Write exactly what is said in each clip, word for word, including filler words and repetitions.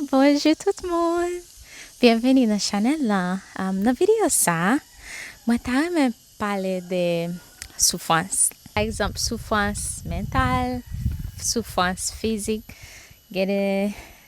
Bonjou tout moun! Byenveni nan chanèl la. Um, nan videyo sa, mwen ta renmen pale de soufrans. Pa egzanp, soufrans mental, soufrans fizik. Gen de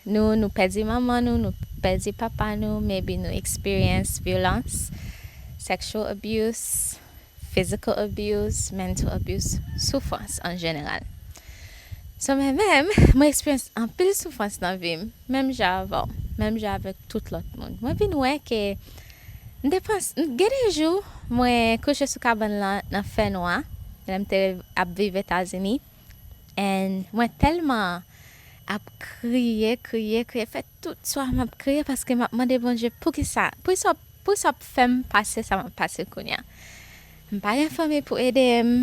nou, nou pèdi manman nou, nou pèdi papa nou, maybe nou experience vyolans, sexual abuse, physical abuse, mental abuse, soufrans an jeneral. So, mwen menm, mwen experience anpil soufrans nan vi m, menm jan avè w, menm jan avèk tout lòt moun. Mwen vin wè ke m te panse, gen de jou, mwen kouche sou kabann lan nan fènwa, lè m te ap viv Etazini, and mwen tèlman ap kriye, kriye, kriye, fè tout swa m ap kriye paske m ap mande Bondye, poukisa, poukisa, poukisa w ap fè m pase sa m ap pase kounye a? M pa gen fanmi pou ede m,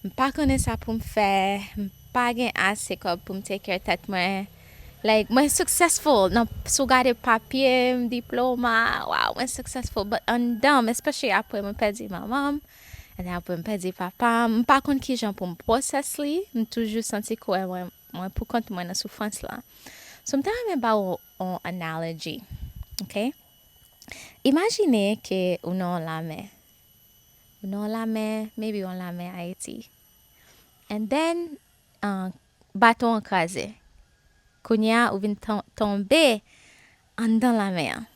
m pa konnen sa pou m fè, m pa gen ase kòb pou m take care tèt mwen. Like, mwen successful nan, si w gade papye m, diploma, wow, mwen successful, but anndan m, especially apre mwen pèdi manman m, and then apre m pèdi papa m, m pa konn kijan pou m process li, m toujou santi kwè mwen, mwen pou kont mwen nan soufrans la. So, m ta renmen ba w yon analogy, ok? Imajine ke ou nan yon lamè. Ou nan yon lamè, maybe yon lamè Ayiti. And then, uh, bato an kraze. Kounye a, ou vin ton-, tonbe anndan lamè an.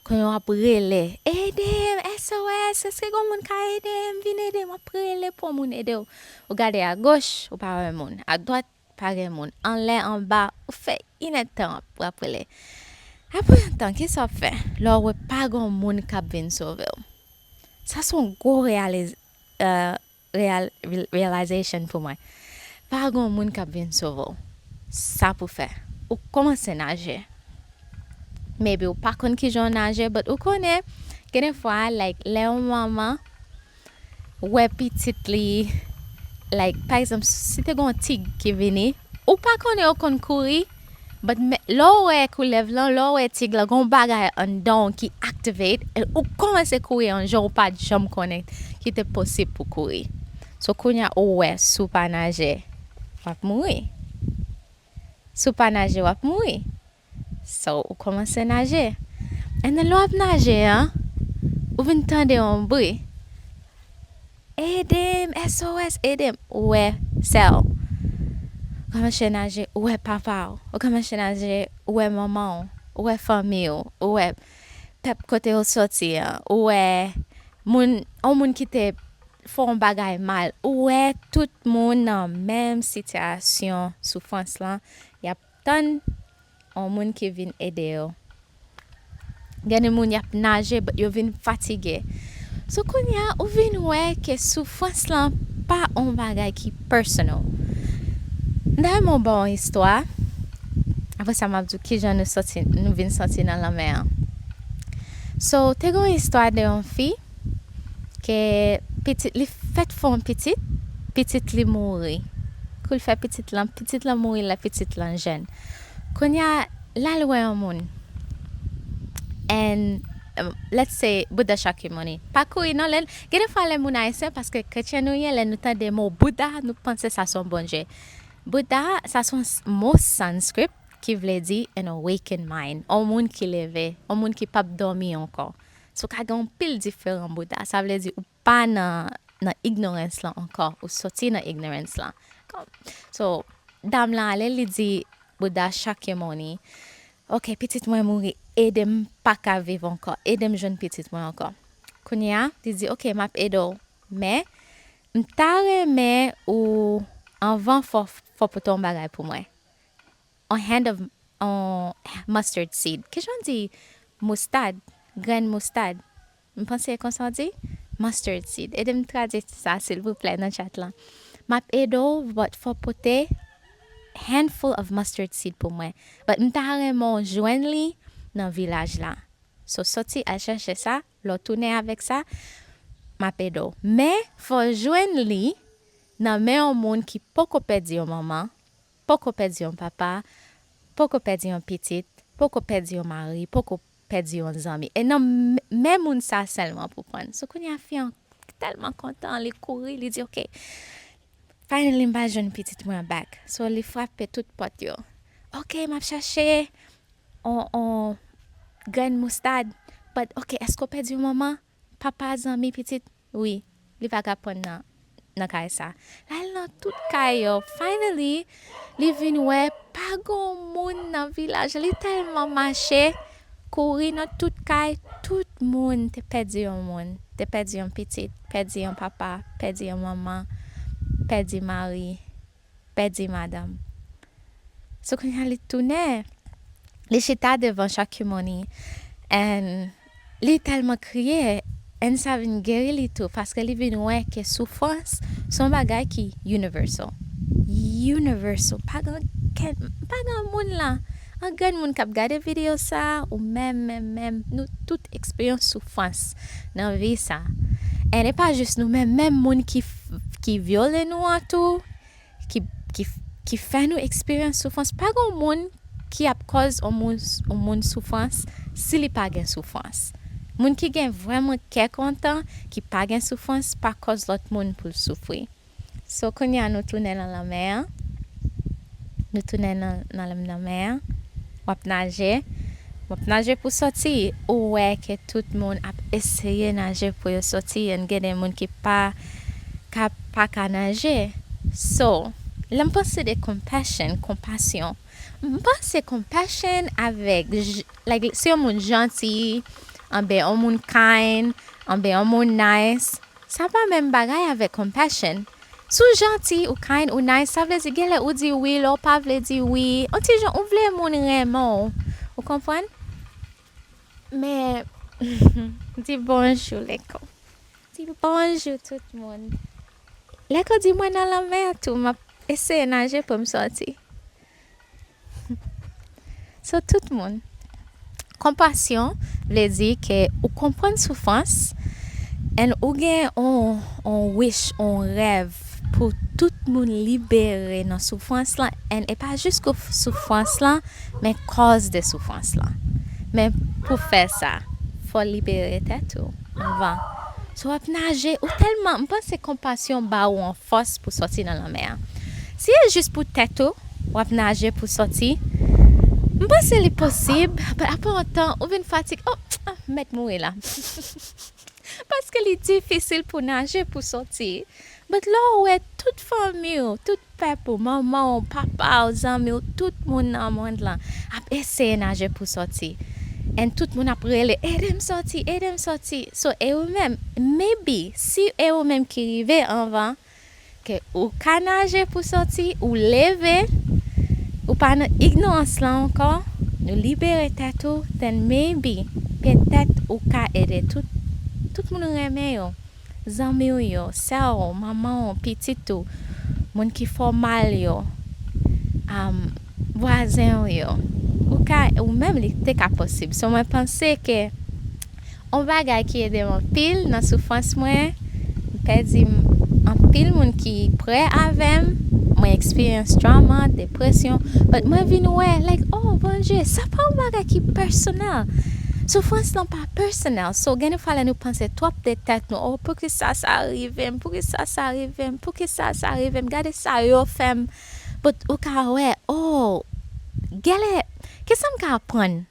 Kounye a w ap rele, "Ede m, S O S, èske gen moun ka ede m? Vin ede m." W ap rele pou yon moun ede w. Ou gade agoch, ou pa wè moun. Adwat, pa gen moun. Anlè, anba, ou fè inèdtan w ap, w ap rele. Apre yon tan, kisa w ap fè? Lè w wè pa gen moun k ap vin sove w. Sa se yon gwo reyaliz-, euh, real-, real-, realization pou mwen. Pa gen moun k ap vin sove w. Sa pou fè? Ou kòmanse naje. Maybe ou pa konn kijan w naje, but ou konnen, gen de fwa, like, lè yon manman wè pitit li, like, pa egzanp, si te gen yon tig ki vini, ou pa konnen yo konn kouri, but me-, lè w wè koulèv lan, lè w wè tig lan, gen yon bagay anndan w ki activate, e ou kòmanse kouri yon jan ou pa t janm konnen ki te posib pou kouri. So, kounye a, ou wè, si w pa naje, w ap mouri. Si w pa naje, w ap mouri. So, ou kòmanse naje. And then, lè w ap naje an, ou vin tande yon bri. "Ede m, S O S, ede m." Ou wè sè w. Ou kòmanse naje, ou wè papa w. Ou kòmanse naje, ou wè manman w. Ou wè fanmi w. Ou wè pèp kote w soti an. Ou wè moun, yon moun ki te fè yon bagay mal. Ou wè tout moun nan menm sitiyasyon soufrans lan. Y ap tann yon moun ki vin ede yo. Gen de moun y ap naje, but yo vin fatige. So, kounye a, ou vin wè ke soufrans lan pa yon bagay ki personal. M ta renmen w ba w yon istwa. Apre sa, m ap di w kijan nou soti, nou vin soti nan lanmè an. So, te gen yon istwa de yon fi ke pitit li fèt fè yon pitit, pitit li mouri. Kou l fè pitit lan, pitit lan mouri lè pitit lan jèn. Kounye a, l al wè yon moun. And, um, let's say, Bouddha Shakyamuni. Pa kouri non, lè, gen de fwa lè moun ayisyen, paske kretyen nou ye, lè nou tande mo Bouddha, nou panse sa se yon Bondye. Bouddha, sa se yon s-, mo sanskrit ki vle di an awakened mind, yon moun ki leve, yon moun ki p ap dòmi ankò. So, ka gen anpil diferan Bouddha. Sa vle di ou pa nan, nan ignorance lan ankò, ou soti nan ignorance lan. Kòm, so, dam lan ale, li di Bouddha Shakyamuni, "Ok, pitit mwen mouri, ede m pa ka viv ankò, ede m jwenn pitit mwen ankò." Kounye a, li di, "Ok, m ap ede w, men m ta renmen ou anvan fò, fò pote yon bagay pou mwen." On hand of, on mustard seed. Kijan w di moustad? Grenn moustad. M panse e konsa w di? Mustard seed. Ede m tradui sa, silvouplè, nan chat lan. M ap ede w, but fò w pote handful of mustard seed pou mwen. But m ta renmen w jwenn li nan vilaj la. So, soti al chèche sa, lè w tounen avèk sa, m ap ede w. Men, fò w jwenn li nan men yon moun ki poko pèdi yon manman, poko pèdi yon papa, poko pèdi yon pitit, poko pèdi yon mari, poko pèdi yon zanmi. E nan m-, men moun sa sèlman pou pran. So, kounye a, fi an tèlman kontan, li kouri, li di, "Ok, finally, m va jwenn pitit mwen back." So, li frape tout pòt yo. Ok, m ap chèche on, on grenn moustad. But, ok, èske w pèdi yon manman, papa, zanmi, pitit? Wi, li pa ka pran nan, nan kay sa. L al nan tout kay yo. Finally, li vin wè pa gon moun nan vilaj. Li tèlman mache, kouri nan tout kay, tout moun te pèdi yon moun. Te pèdi yon pitit, pèdi yon papa, pèdi yon manman, pèdi mari, pèdi madanm. So, kounye a li tounen, li chita devan Shakyamuni, and li tèlman kriye, and sa vin geri li tou, paske li vin wè ke soufrans se yon bagay ki universal. Universal. Pa gen, pa gen moun la. An grenn moun k ap gade videyo sa, ou menm, menm, menm, nou tout eksperyans soufrans nan vi sa. And e pa jis nou menm, menm moun ki, f- ki vyole nou an tou, ki, ki, ki fè nou eksperyans soufrans. Pa gen moun ki ap kòz yon moun, yon moun soufrans si li pa gen soufrans. Moun ki gen vrèman kè kontan, ki pa gen soufrans, pa kòz lòt moun pou l soufri. So, kounye a nou tounen nan lanmè an. Nou tounen nan, nan, nan lanmè an. W ap naje. W ap naje pou sòti. Ou wè ke tout moun ap eseye naje pou yo sòti. And gen de moun ki pa ka, pa ka naje. So, lè m panse de compassion, konpasyon, m panse compassion avèk, j- like, si yon moun janti, anben yon moun kind, anben yon moun nice, sa pa menm bagay avèk compassion. Si w janti, ou kind, ou nice, sa vle di genlè ou di wi lè w pa vle di wi. On ti jan ou vle moun renmen w. Ou konprann? Men, di bonjou, Leko. Di bonjou tout moun. Leko di mwen nan lanmè an tou, m ap eseye naje pou m sòti. So, tout moun. Konpasyon vle di ke ou konprann soufrans, and ou gen on, on wish, on rèv pou tout moun libere nan soufrans lan, and e pa jis ke soufrans lan, men kòz de soufrans lan. Men pou fè sa, fò w libere tèt ou anvan. So, w ap naje, ou tèlman, m panse konpasyon ba ou yon fòs pou sòti nan lanmè a. Si e jis pou tèt ou, w ap naje pou sòti, m panse li posib, but apre yon tan, ou vin fatige, oh, ah, m mèt mouri la. Paske li difisil pou naje pou sòti. But lè w wè tout fanmi w, tout pèp ou, manman w, papa w, zanmi w, tout moun nan mond lan ap eseye naje pou sòti. And tout moun ap rele, ede m sòti, ede m sòti. So, e ou menm, maybe, si e ou menm ki rive anvan, ke ou ka naje pou sòti, ou leve, ou pa nan ignorans lan ankò, nou libere tèt ou, then maybe, petèt ou ka ede tout, tout moun ou renmen yo, zanmi w yo, sè w, manman w, pitit ou, moun ki fè w mal yo, um, vwazen w yo. Ou ka, ou menm li te ka posib. So, mwen panse ke yon bagay ki ede m anpil nan soufrans mwen, m pèdi m- anpil moun ki prè avè m, mwen experience trauma, depresyon, but mwen vin wè, like, oh, Bondye, sa pa yon bagay ki pèsonèl. Soufrans lan pa pèsonèl. So, gen de fwa lè nou panse twòp de tèt nou, oh, poukisa sa rive m, poukisa sa rive m, poukisa sa rive m, gade sa yo fè m. But ou ka wè, oh, genlè, kisa m ka aprann?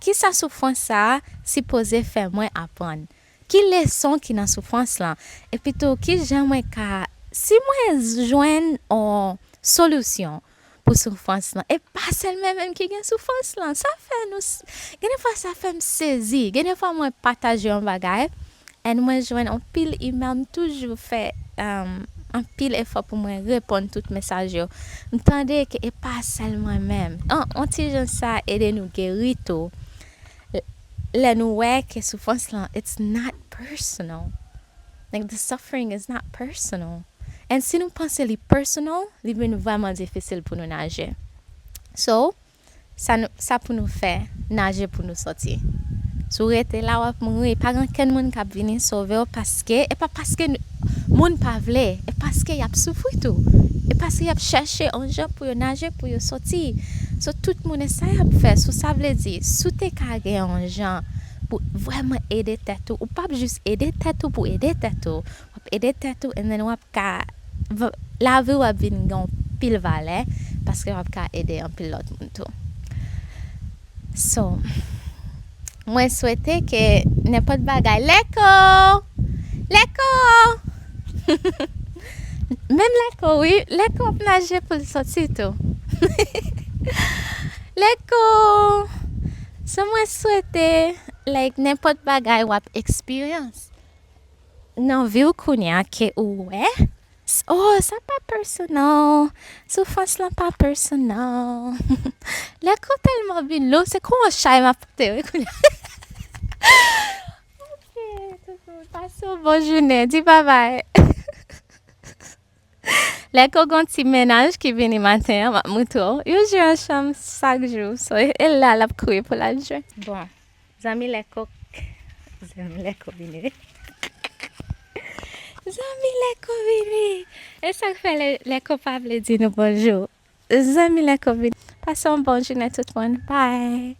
Kisa soufrans sa a sipoze fè mwen aprann? Ki leson ki nan soufrans lan? Epitou, kijan mwen ka, si mwen jwenn yon solisyon pou soufrans lan, e pa sèl mwen menm ki gen soufrans lan. Sa fè nou, s- gen de fwa sa fè m sezi. Gen de fwa mwen pataje yon bagay, and mwen jwenn anpil email, m toujou fè, um, anpil efò pou mwen reponn tout mesaj yo. M tande ke e pa sèl mwen menm. An, on ti jan sa ede nou geri tou. L- Lè nou wè ke soufrans lan, it's not personal. Like, the suffering is not personal. And si nou panse li personal, li vin vrèman difisil pou nou naje. So, sa, nou, sa pou nou fè, naje pou nou sòti. Si w rete la, w ap mouri. Pa gen okenn moun k ap vini sove w paske, e pa paske n- moun pa vle, e paske y ap soufri tou. E paske y ap chèche yon jan pou yo naje, pou yo sòti. So, tout moun, e sa y ap fè. So, sa vle di, si w te ka gen yon jan pou vrèman ede tèt ou, ou p ap jis ede tèt ou pou ede tèt ou. W ap ede tèt ou, and then w ap ka, v- lavi w ap vin gen yon pil valè, paske w ap ka ede anpil lòt moun tou. So, mwen swete ke nenpòt bagay. Leko! Leko! Menm Leko, wi. Leko ap naje pou l soti tou. Leko! So, mwen swete, like, nenpòt bagay w ap eksperyans nan vi w kounye a ke ou wè, s- oh, sa pa personal. Soufrans lan pa personal. Leko tèlman bilo, se kon yon chay m ap pote, wi, kounye a. Ok, tout moun, pase yon bon jounen. Di babay. Leko gon ti mennaj ki vini maten an, m ap moutre w. Yo jwe ansanm chak jou. So, e la l ap kouri pou l al jwe. Bon, zanmi Leko, zanmi Leko vini. Zanmi Leko vini. E sa k fè Leko pa vle di nou bonjou. Zanmi Leko vini. Pase yon bon jounen tout moun. Bye.